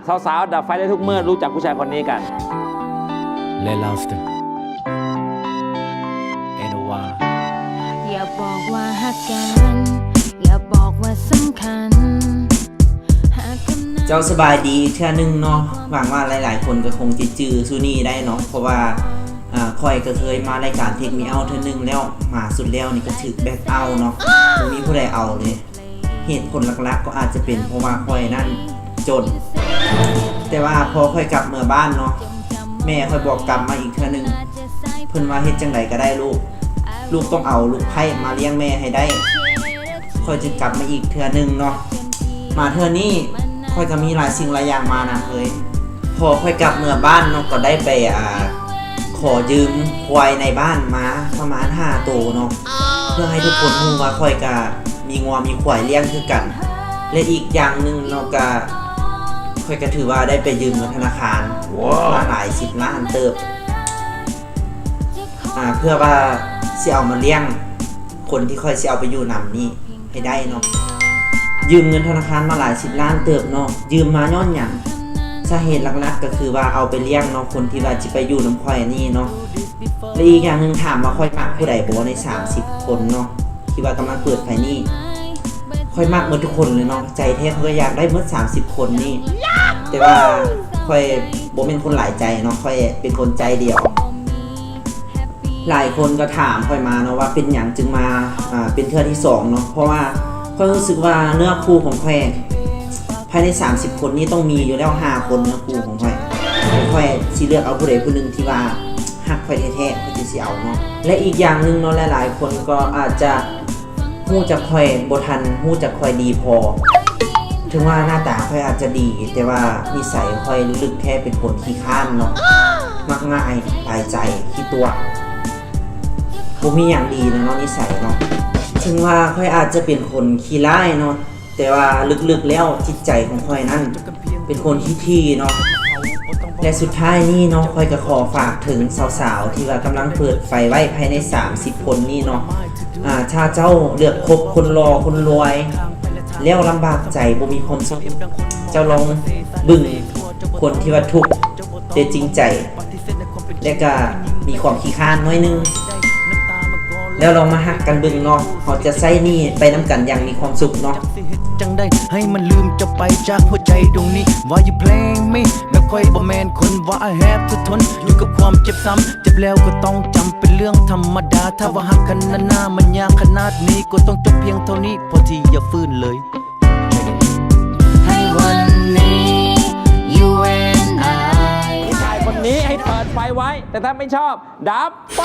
ສາວໆດັບໄຟໄດ້ທຸກເມື່ອ ຮູ້ຈັກຜູ້ຊາຍຄົນນີ້ກັນ. Let love them. Ain't a while. ຢ່າບອກວ່າຮັກກັນ ຢ່າບອກວ່າສຳຄັນ ຫາກຄຳນັ້ນ ເຈົ້າສະບາຍດີອີກເທື່ອໜຶ່ງເນາະ. ຫວັງວ່າຫຼາຍໆຄົນກໍຄົງຊິຈື່ຊູນີ້ໄດ້ເນາະ ເພາະວ່າ ອ່າ ຂ້ອຍກໍເຄີຍມາລາຍການ Take Me Out ເທື່ອໜຶ່ງແລ້ວ. ມາສຸດແລ້ວນີ້ກໍຖືກ back out ເນາະ ບໍ່ມີຜູ້ໃດເອົາເລີຍ. ເຫດຜົນຫຼັກໆກໍອາດຈະເປັນເພາະວ່າຂ້ອຍນັ້ນຈົນ. ແຕ່ວ່າພໍຂ້ອຍກັບເມືອບ້ານເນາະ ແມ່ຂ້ອຍບອກກັບມາອີກເທື່ອໜຶ່ງ. ເພິ່ນວ່າ ເຮັດຈັ່ງໃດກໍໄດ້ລູກ, ລູກຕ້ອງເອົາລູກໃພ້ມາລ້ຽງແມ່ໃຫ້ໄດ້, ຂ້ອຍຈຶ່ງກັບມາອີກເທື່ອໜຶ່ງເນາະ. ມາເທື່ອນີ້ຂ້ອຍກໍມີຫຼາຍສິ່ງຫຼາຍຢ່າງມານຳເລີຍ. ພໍຂ້ອຍກັບເມືອບ້ານເນາະ ກໍໄດ້ໄປ ອ່າ ຂໍຢືມຄວາຍໃນບ້ານມາປະມານຫ້າໂຕເນາະ ເພື່ອໃຫ້ທຸກຄົນຮູ້ວ່າຂ້ອຍກະມີງົວມີຄວາຍລ້ຽງຄືກັນ. ແລະ ອີກຢ່າງໜຶ່ງເນາະ ກະ ຂ້ອຍກະຖືວ່າໄດ້ໄປຢືມເງິນທະນາຄານ ວ້າວ ມາຫຼາຍສິບລ້ານເຕີບ ອ່າ ເພື່ອວ່າຊິເອົາມາລ້ຽງຄົນທີ່ຂ້ອຍຊິເອົາໄປຢູ່ນຳນີ້ໃຫ້ໄດ້ເນາະ. ຢືມເງິນທະນາຄານມາຫຼາຍສິບລ້ານເຕີບເນາະ. ຢືມມາຍ້ອນຫຍັງ? ສາເຫດຫຼັກໆກໍຄືວ່າເອົາໄປລ້ຽງເນາະ ຄົນທີ່ວ່າຊິໄປຢູ່ນຳຂ້ອຍນີ້ເນາະ. ແລະ ອີກຢ່າງໜຶ່ງ ຖາມວ່າຂ້ອຍມັກຜູ້ໃດບໍ່ໃນສາມສິບຄົນເນາະ ທີ່ວ່າກຳລັງເປີດໄຟນີ້? ຂ້ອຍມັກໝົດທຸກຄົນເລີຍເນາະ. ໃຈແທ້ຂ້ອຍກໍຢາກໄດ້ໝົດສາມສິບຄົນນີ້ ແຕ່ວ່າຂ້ອຍບໍ່ແມ່ນຄົນຫຼາຍໃຈເນາະ ຂ້ອຍເປັນຄົນໃຈດຽວ. ຫຼາຍຄົນກໍຖາມຂ້ອຍມາເນາະວ່າເປັນຫຍັງຈຶ່ງມາ ອ່າ ເປັນເທື່ອທີສອງເນາະ ເພາະວ່າຂ້ອຍຮູ້ສຶກວ່າເນື້ອຄູ່ຂອງຂ້ອຍພາຍໃນສາມສິບຄົນນີ້ຕ້ອງມີຢູ່ແລ້ວຫ້າຄົນ ເນື້ອຄູ່ຂອງຂ້ອຍ. ຂ້ອຍຊິເລືອກເອົາຜູ້ໃດຜູ້ໜຶ່ງທີ່ວ່າຮັກຂ້ອຍແທ້ໆ ຂ້ອຍຈຶ່ງຊິເອົາເນາະ. ແລະ ອີກຢ່າງໜຶ່ງເນາະ ຫຼາຍໆຄົນກໍອາດຈະ ຮູ້ຈັກຂ້ອຍບໍ່ທັນຮູ້ຈັກຂ້ອຍດີພໍ. ເຖິງວ່າໜ້າຕາຂ້ອຍອາດຈະດີ ແຕ່ວ່ານິໄສຂ້ອຍເລິກໆແທ້ເປັນຄົນຂີ້ຄ້ານເນາະ, ມັກງ່າຍ, ຕາຍໃຈ, ຂີ້ຕົວະ, ບໍ່ມີຫຍັງດີແລ້ວເນາະ ນິໄສເນາະ. ເຖິງວ່າຂ້ອຍອາດຈະເປັນຄົນຂີ້ຮ້າຍເນາະ, ແຕ່ວ່າເລິກໆແລ້ວຈິດໃຈຂອງຂ້ອຍນັ້ນ ເປັນຄົນທີ່ຖີ່ເນາະ. ແລະ ສຸດທ້າຍນີ້ເນາະ ຂ້ອຍກໍຂໍຝາກເຖິງສາວໆທີ່ວ່າກຳລັງເປີດໄຟໄວ້ພາຍໃນສາມສິບຄົນນີ້ເນາະ, ອາ ຖ້າເຈົ້າເລືອກຄົບຄົນຫຼໍ່ຄົນລວຍ ແລ້ວລຳບາກໃຈ ບໍ່ມີຄວາມສຸກ, ເຈົ້າລອງເບິ່ງຄົນທີ່ວ່າທຸກແຕ່ຈິງໃຈ ແລະກະມີຄວາມຂີ້ຄ້ານໜ້ອຍໜຶ່ງ ແລ້ວລອງມາຮັກກັນເບິ່ງເນາະ, ເຮົາຈະໃຊ້ໜີ້ໄປນຳກັນຢ່າງມີຄວາມສຸກເນາະ. ຈັ່ງໃດໃຫ້ມັນລືມເຈົ້າໄປຈາກຫົວໃຈດວງນີ້ Why you playing me ແບບຂ້ອຍບໍ່ແມ່ນຄົນວ່າ I have to ທົນຢູ່ກັບຄວາມເຈັບຊ້ຳ ເຈັບແລ້ວກໍຕ້ອງຈຳ ເປັນເລື່ອງທຳມະດາ ຖ້າວ່າຮັກກັນນານໆ ມັນຍາກຂະໜາດນີ້ ກໍຕ້ອງຈົບພຽງເທົ່ານີ້ ພໍທີ່ຢ່າຟື້ນເລີຍ. ໃຫ້ວັນນີ້ you and I ຜູ້ຊາຍຄົນນີ້ໃຫ້ເປີດໄຟໄວ້ ແຕ່ຖ້າໄມ່ຊອບ ດັບໄຟ.